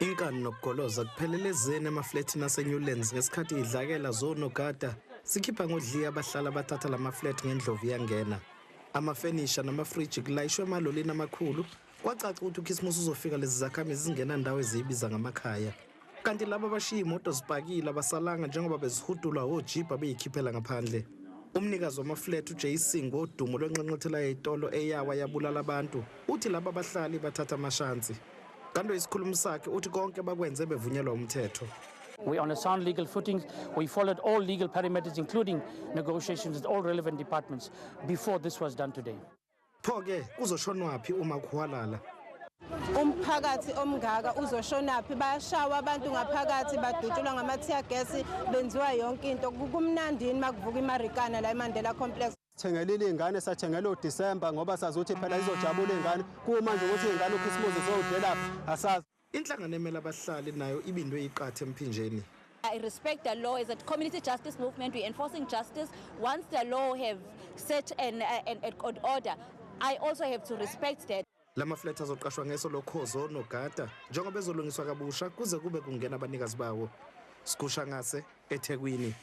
Inkani nokugoloza kuphelelezeni emaflethini aseNewlands ngesikhathi idlakela zonogada sikhipha ngodliya abahlala bathatha lamaflat ngendlovu iyangena. Amafenisha namafriji kulayishwe emalolini amakhulu, kwacaca ukuthi uKhisimusi uzofika lezi zakhamizi zingenandawo eziyibiza ngamakhaya. Kanti laba abashiya imoto zipakile abasalanga njengoba bezihudulwa ojibha beyikhiphela ngaphandle. Umnikazi wamaflat uJay Singh wodumo lwenxanxathela yezitolo eyawa yabulala abantu uthi laba bahlali bathatha amashansi. Kanti isikhulumi sakhe uthi konke bakwenze bevunyelwa umthetho. We're on a sound legal footing. We followed all legal parameters, including negotiations with all relevant departments, before this was done today. Pho-ke kuzoshonwaphi uma kuhwalala? Umphakathi omngaka uzoshonaphi? Bayashawa abantu ngaphakathi, badutshulwa ngama-tear gas, benziwa yonke into. Kumnandini makuvuka iMarikana la eMandela Complex? Sithengelile iy'ngane, sathengela uDisemba ngoba sazi ukuthi phela izojabula iy'ngane. Kumanje ukuthi iy'ngane uKhisimusi zowudelaphi asazi. Inhlangano emele abahlali nayo ibindwe iqatha emphinjeni. I respect the law. As a community justice movement, we're enforcing justice. Once the law have set an order, I also have to respect that. Lama flat azoqashwa ngeso lokhozi onogada njengoba ezolungiswa kabusha kuze kube kungena abanikazi bawo. Sikusha ngase eThekwini.